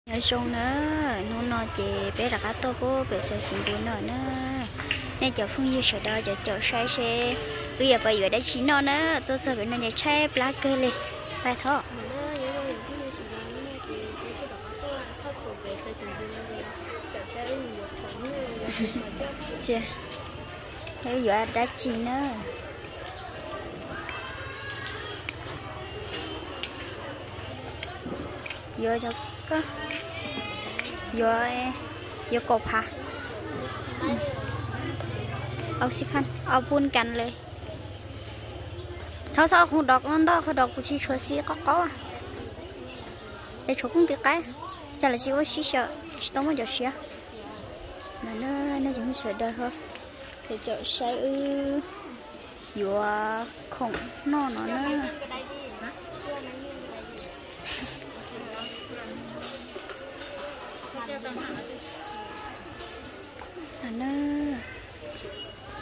Nyob zoo na, hnub no ces peb rov qab tuaj pub pem xav xis ntus no na. Nej cov phooj ywg sawv daws cov caum saib seb wb yuav pab yuav dab tsi noj na. Tuaj txog pem no ces tshaib plab kawg li. Pais thov. Wb yuav dab tsi na? Yuav cov ko, yuav, yuav kaum phav. Au xib phaj, au pun kan li. Thov txhob qhov dov, ntoj qhov dov kuv tsis tshuav xib qaub qaub. Es tshuav kooj tis qaib, cas lawv tsis ua sib xyaw, tsis tau muaj cov siav. No nej cov phooj ywg sawv daws ho, ces caum saib wb yuav khoom noj no na.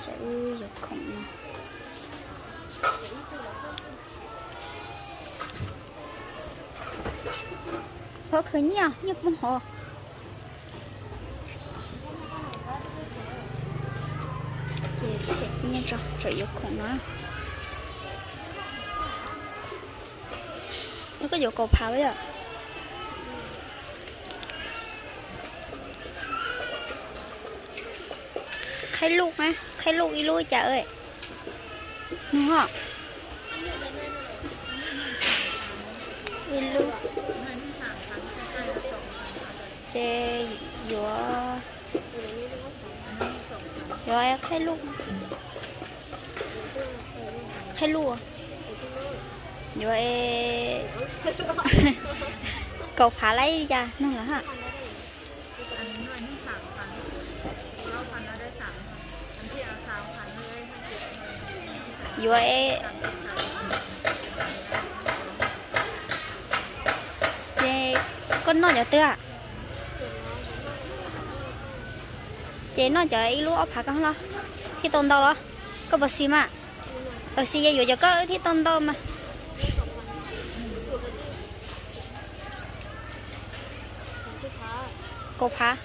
Saib wb yuav khoom no. Phob khwv nyiaj, nyiaj poob hov. Ces them nyiaj tso, tseem yuav khoom no. Koj yuav kaum phav yom? Qhaib luj, qhaib luj ib lub cas? Nug ho. Ib lub. Ces yuav, yuav qhaib luj. Qhaib luj. Yuav kaum phav laib cas nug lawm ha. Yuav, ces koj noj cov twg? Ces noj cov ib lub ob phav ko los thiaj tau ntau los? Koj puas xis mas? Xis ces yuav cov ko thiaj tau ntau mas. Kaum phav.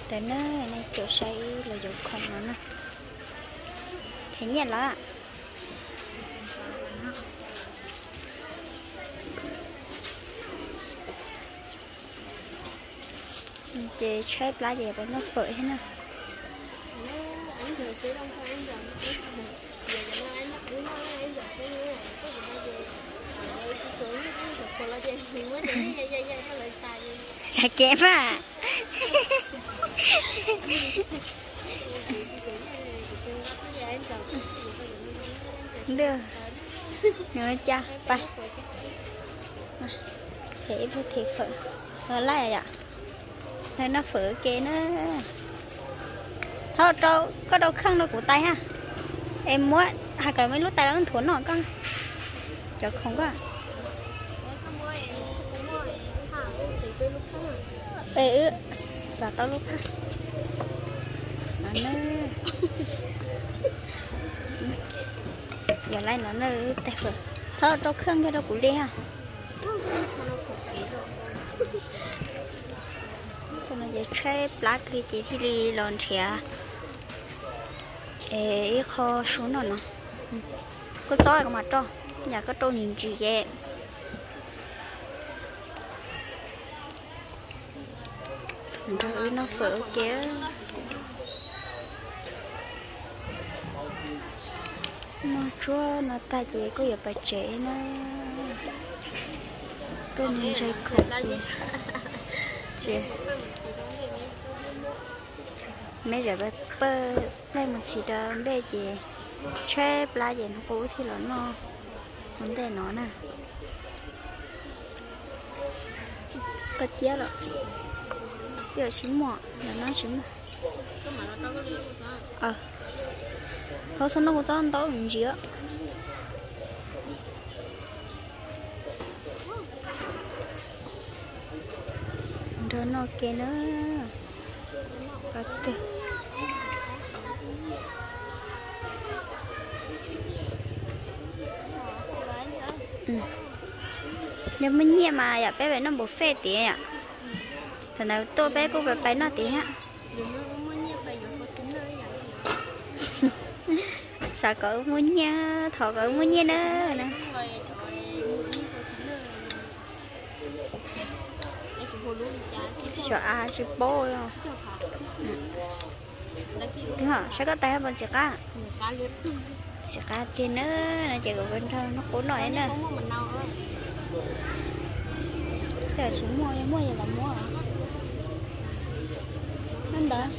Ntawd na, nej caum saib los yuav khoom no na. Them nyiaj lawm. Ces tshaib plab ces puas noj fawm thiab na. Tsav kev mas. Ntawd, nws cas pais. Ces ib pliag them fawm no laij yom. Noj fawm ke na. Thov koj rau kheej rau kuv tais ha. Es muab hais kom muaj ib lub tais los wb nthuav noj koj cov khoom koj. Es wb xav tau lub phaj no na. Yog laij no na, tais fawm. Thov rau kheej kiag rau kuv li ha. Tus no ces tshaib plab kiag ces thiaj li los nrhiav ib qho su noj no. Koj txob koj mam rau, yam koj rau ntsis ntsis ces nrog wb noj fawm ua ke. Noj tsuag no tag ces kuj yuav pais tsev na. Tuaj mus ntsaig khoom ces, ces me zam pawg pawg nplej mus txhis rau nplej ces tshaib plab ces hnub qub thiaj los noj ua ntej no na. Koj ciab los, twb tsis muaj, los no tsis muaj. Hov txhob noj kuv txob ntau ntsis. Nrog noj ke na. Yog muaj nyiaj mas yom peb pais noj buffet tiag yom. Thaum ntawd tuaj peb kuj pais pais noj tiag thiab. Xav kom wb muaj nyiaj, thov kom wb muaj nyiaj na. Xyov a tsis paub. Twb ho saib koj tais haj pos ntxim qab. Ntxim qab tiag na, no ces kuv nrog noj qub noj na. Tej tsis muaj, yog muaj yog los muab. Nyob ntawd,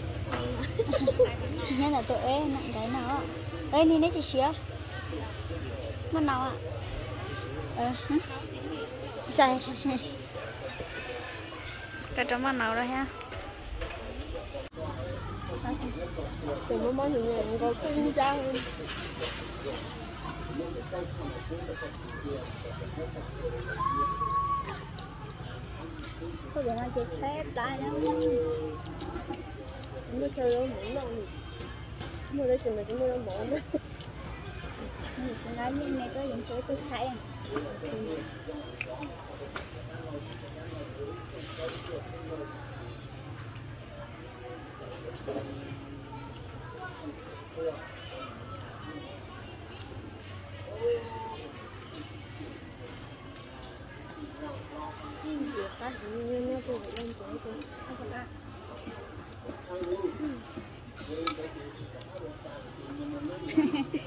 nyob ntawd tus eb ntawd no. Eb, ni neb tsis siav. Muaj nau. Xais. Koj rau muaj nau rau thiab. Tus mob mob ntawd nkaus kawg ntsab. Koj cov no ces tshaib plab na. Muaj tab sis mas tsis muaj zaub mov na. Tsis nqa nyiaj me koj yeej tshaib, koj tshaib.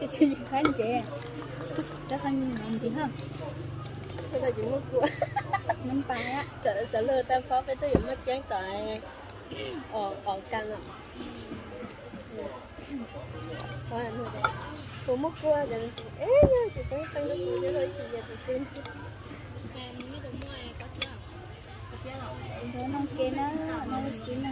Sis yus qab ntsev, rau qhov ntxim hos. Muaj pas, xav luag tau phob peb twb yuav muaj keeb tom os kas los. Kuv muab kua, es tsis teeb qeej rau kuv thiab los tsis yog tus twg. Noj ke na, noj li xwb na.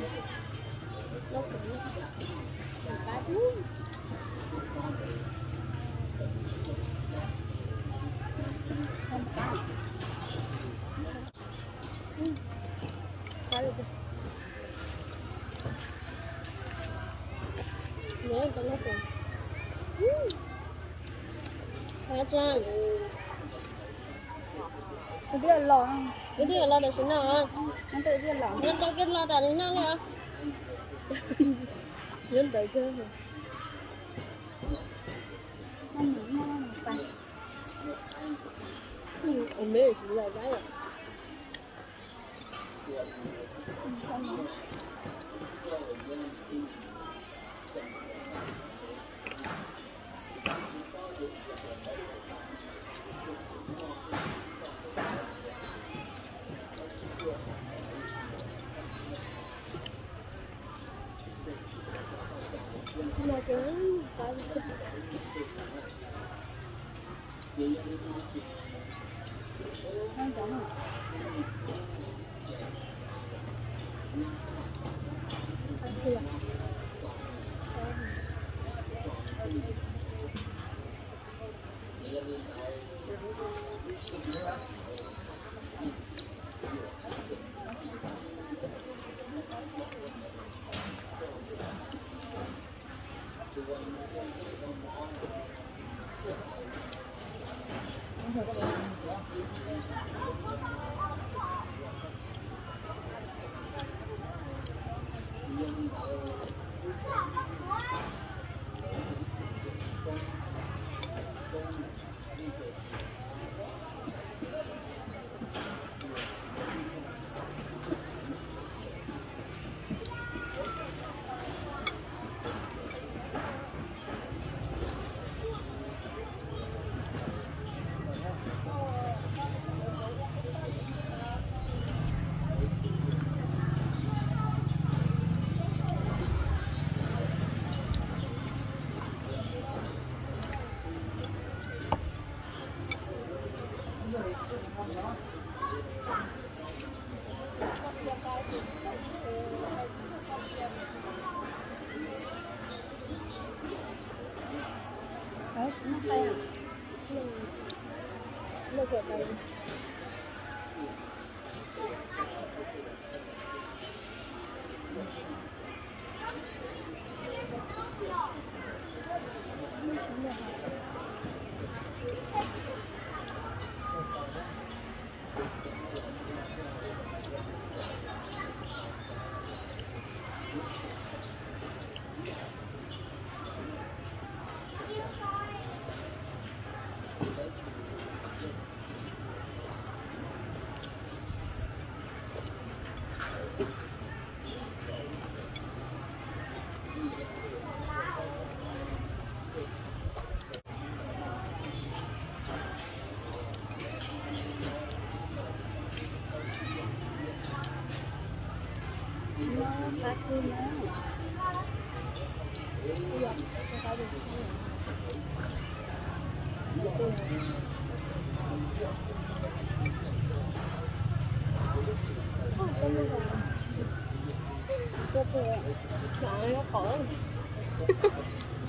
Twb los, twb los tam sim no. Twb los tam sim no li os. Nyob ntawd kawg.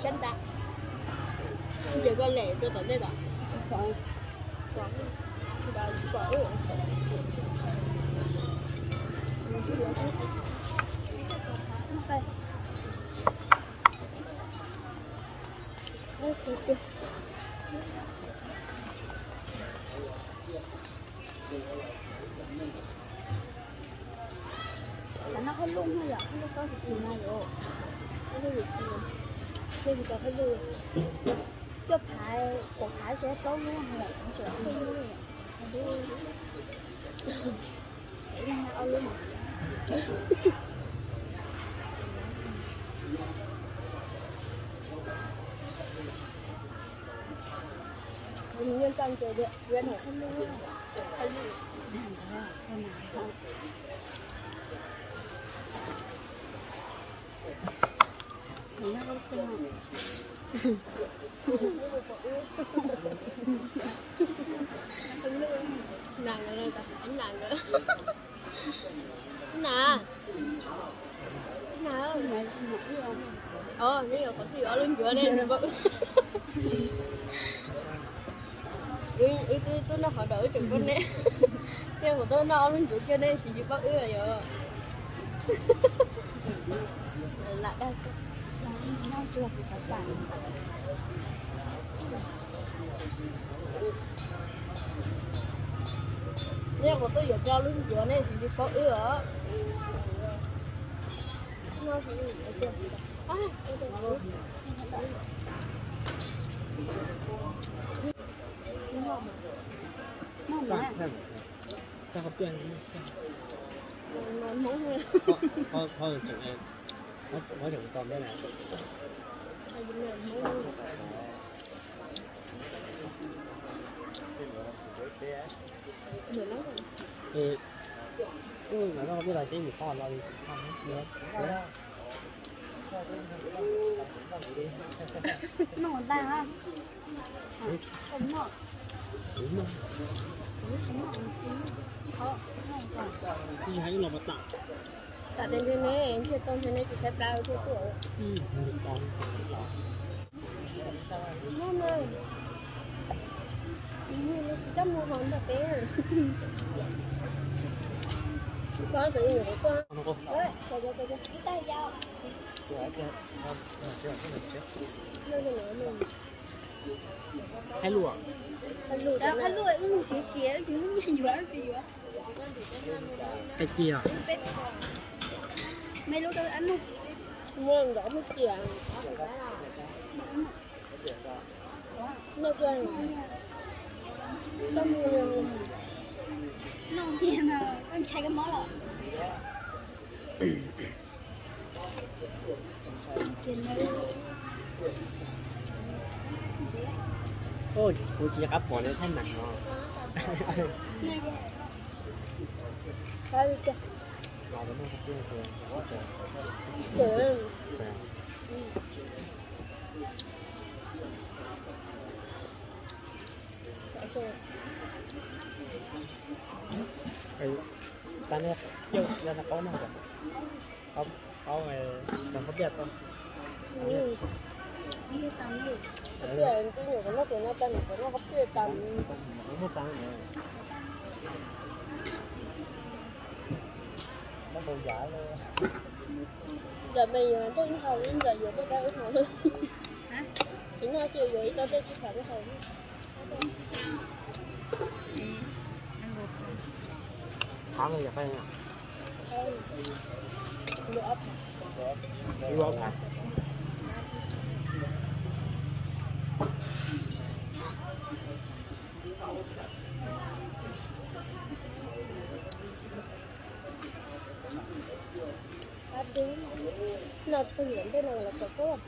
Sab nta. Ces koj lem rau tom ntej tom. Cov no hauj lwm no yom, hauj lwm txob hwm kis no yom. Hauj lwm hwm kis, hauj lwm txob hauj lwm. Cuaj phav, kaum phav tsis tau plaub lub no yom, tsis tau plaub lub yom. Ob lub. Na, na, na. Na, na. Os, neb yuav qhov twg yuav ob lub ncuav ne? Wb twb noj qhov ntawd wb tseem paub neb. Neb yuav qhov twg noj ob lub ncuav kiag neb tsis paub wb yom. Lam dag xwb. Neb qhov twg yuav ob lub ncuav neb tsis paub wb os. Noj tag. Tam tes ntshe neb ntshe tau ntshe neb tsis tshaib plab thiab tuaj. Noj na. Nws tsis tau mus hov nram peb. Tsis paub xyov yuav tuaj. Ib tag yau. Hais lus, hais lus, wb mus kiag kiag, wb tsis muaj nyiaj yuav, wb tsis yuav. Qe ci os? Me lub rau ab nug. Muaj ntov muaj ciam. Noj kiag, noj kiag no, koj ntshai koj mob los? Kuv tsis qab pom nws thaij nam no. Tag ne, coj yog no qaub no, qaub, qaub, qaub piaj tau. Piaj, twb nyuam qhuav noj, qhuav noj tag, nyuam qhuav noj qaub piaj tas. Ntawm me yuav tej ib hau, ntawm yuav tej dab ib hau. Tsis noj ces yuav ib co tej tsis tham ib hau. Thab yog qe. Ib ob phav. Noj twg ntej no los txog koj.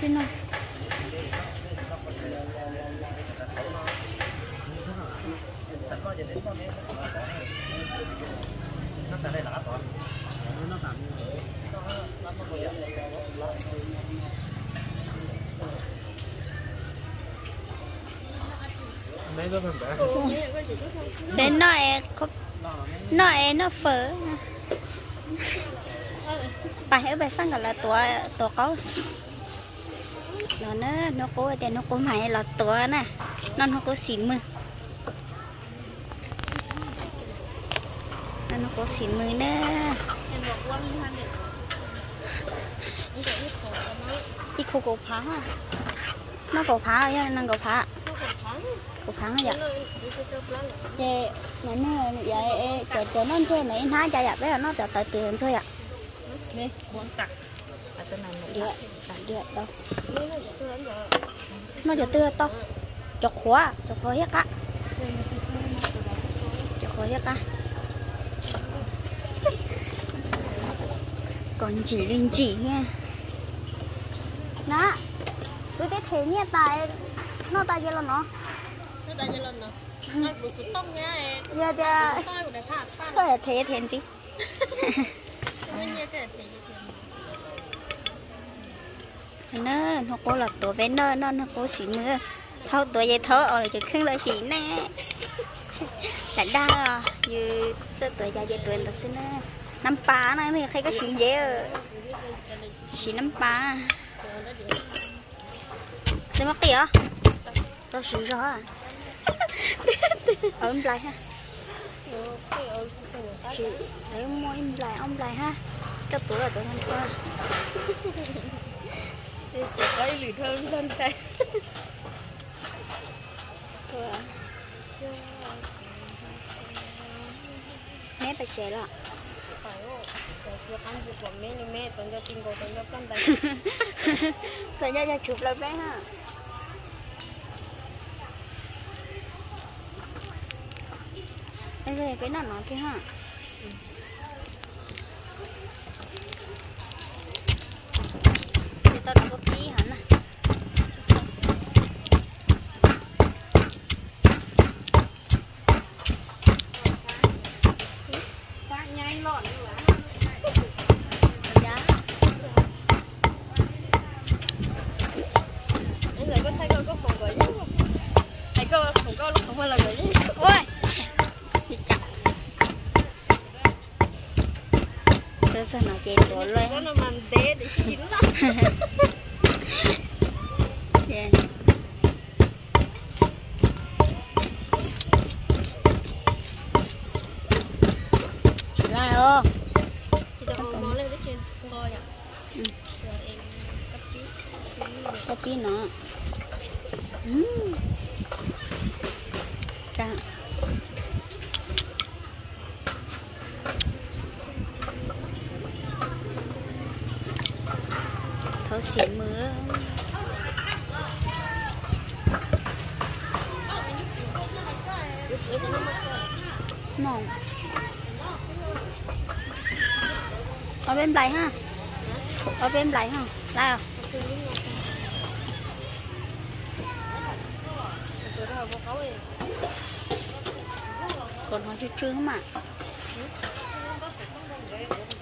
No. Peb noj es, noj es noj fawm. Pais wb pais xaj kom lawv tuav, tuav qaub. Los na, hnub qub tias hnub qub mas los tuav na, noj hnub qub xim mws. Noj hnub qub xim mws na. Ib khu kaum phav, noj kaum phav los yog nees nkaum phav? Kaum phav yom. Ces cov, cov noj ntsuag na ib hnab cas yam peb los noj cov tawv twg ntsuag yom. Noj cov twg tau? Cov qhuav, cov qhuav thiab qab. Cov qhuav thiab qab. Kom ntsim li ntsim thiab. Na, wb twb them nyiaj tas, noj tas ces los no. Yog tias koj yuav them them ntxiv. Na, hnub qub los tuav peb noj, noj hnub qub xim mws. Thaub tuav ces thaub, os lawv cov kheej los sim ne. Lam dag, yus txawj tuav cas ces tuav ntawd xwb na. Nab pas no qhia koj siv ntsev, siv nab pas. Txawj muab qij os. Txog siv zog. Ib nplais ha. Muaj ib nplais ob nplais ha. Koj tuav los tuav ntau. Neb pais tsev los? Txawm nyob yog tshuv plaws peb ha. Peb noj no kiag ha. Tsis tau noj kua pib hov na. Ua, txog no ces tuav luaj. Lais os. Kab pib no. Thaub xim mws. Ob peb nplais ha. Ob peb nplais ha. Lais os. Kom hnov tsw tsw mas.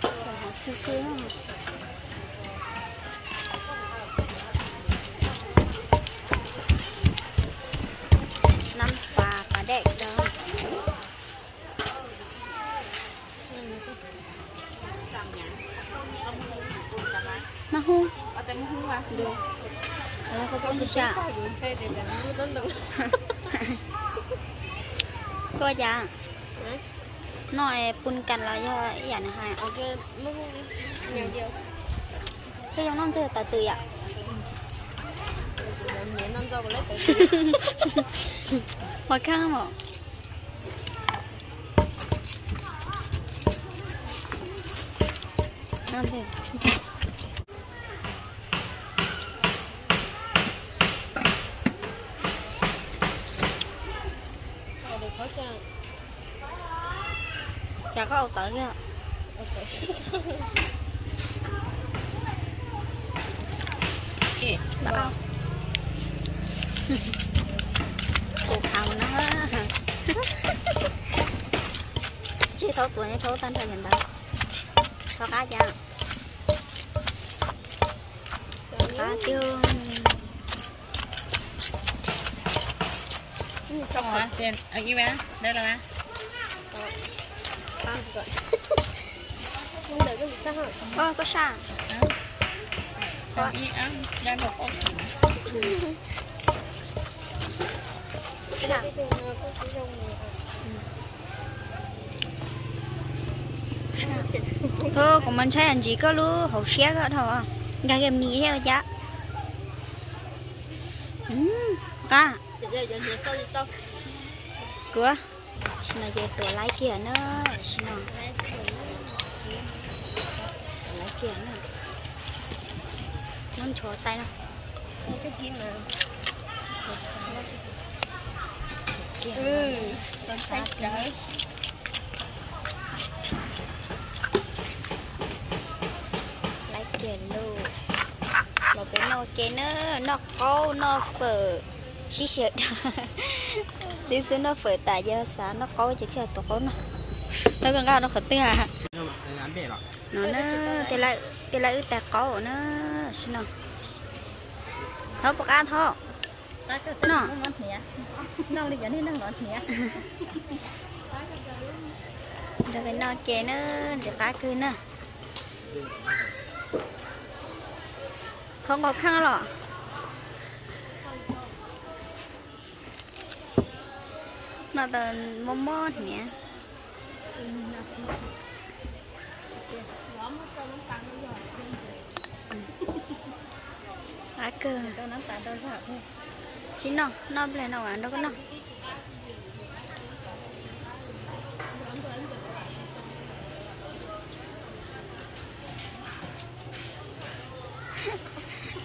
Kom hnov tsw tsw. Nab pas pas dej rau. Maj hub. Koj poob tsis xyaw. Koj cas noj pun kas los yog ib yam nws hais. Koj zoo noj ntxuag tas twm yom. Ua khav mom. Cas koj ua tawv thiab? Kuv haus na. Tsis tau tuav, thaub tag nrho li ntawd. Thaub qab cas? Qab tiag. Ib, đây là ba. Ơ, koj saj. Thôi, kuv mas ntshai ntsis koj lub hauv siab koj dhau. Nkag kiag mis thiab cas. Qab. Kuv, tam sim no ces tuav laib kiag na, tam sim no. Tuav laib kiag na. Muab nchuav tais no. Laib kiag lauj. Los peb noj ke na, noj qaub noj fawm sib xyaw. Twb xub noj fawm tas yog xav noj qaub ces thiaj tuav qaub noj. Thov koj nqa rau qhov twg a? No na, tej lawv wb tais qaub na, tam sim no. Thov puas qab thov. Noj. Nrog peb noj ke na, ntxim qab kawg na. Thov nqos kheej los. Noj tas mob mob hniav. Qab kawg. Tsis noj, noj pliag no nrog koj noj.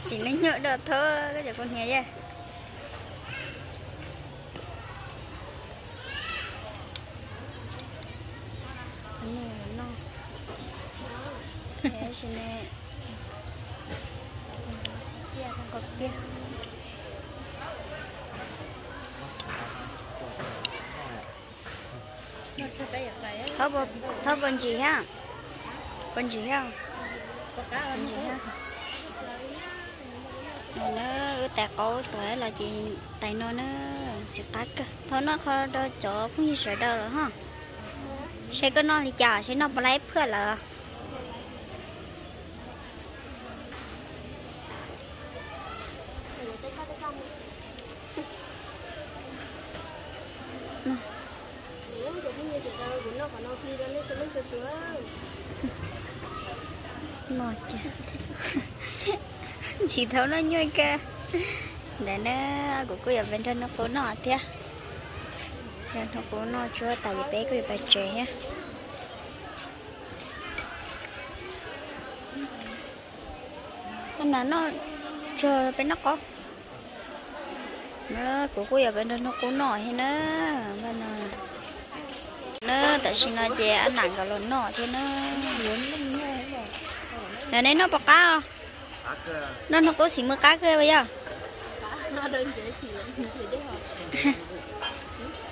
Txiv neej nyuaj dua thab koj cov kuv hniav yej. Thov puas ntsim thiab? Puas ntsim thiab? Ntsim thiab. No na, wb tais qaub tuav los ces tais no na, ntxim qab kawg. Thov noj qhov rau cov phooj ywg sawv daws los ho. Seb koj noj li cas, seb noj puas laib phaj lawm. No ces ntxim thaum noj nyuaj kawg. Ntawd na, kuv kuj yuav peb nrog noj qub noj thiab. Nrog noj qub noj tsuag tas ces peb kuj yuav pais tsev thiab. Nas noj tsuag peb noj qaub. Kuv kuj yuav peb nrog noj qub noj thiab na. Na, tam sim no ces ab nam nkawd los noj thiab na. Neb noj puas qab os? Noj hnub qub xim mus qab kawg puas yog?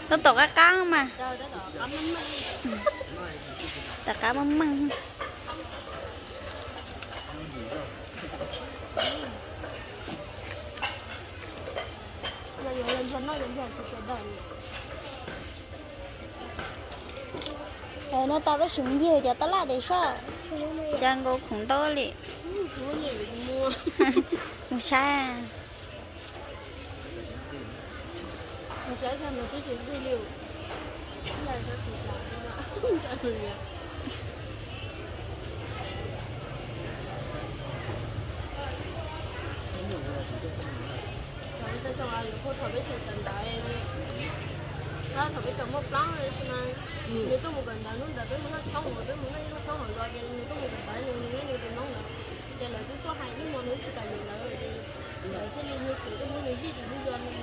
Tab tom qab qab mas. Tom qab meej meej. No tas peb sim ncig cov tab laj tim soj, cas nkaus khoom ntau li. Mus saib. Thaum peb tseem muaj plaub, nws tuaj mus kawm ntawv hnub ntawd peb mus noj tshoob, peb mus noj ib lub tshoob hauv zos ces nws tuaj mus kawm ntawv, nws nws nws tus noob ntawd, ces lawv twb tuaj hais ib hmo nws tsis kam yuav lawv, lawv thiaj li nws kuv tuaj muab nws zij tim lub zos nws.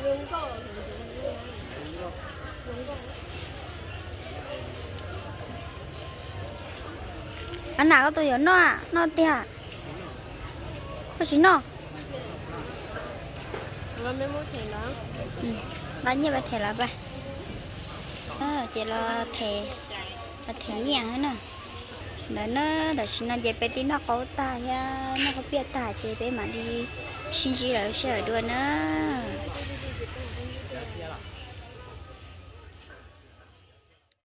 Ab, nam koj tus yuav noj, noj tiag. Koj tsis noj. Nqa nyiaj pab them los pab. Ces los them, los them nyiaj na. Ntawd na, tam sim no ces peb twb noj qaub tag thiab noj qaub piaj tag ces peb mam li sib ntsib lawv sij hawm dua na.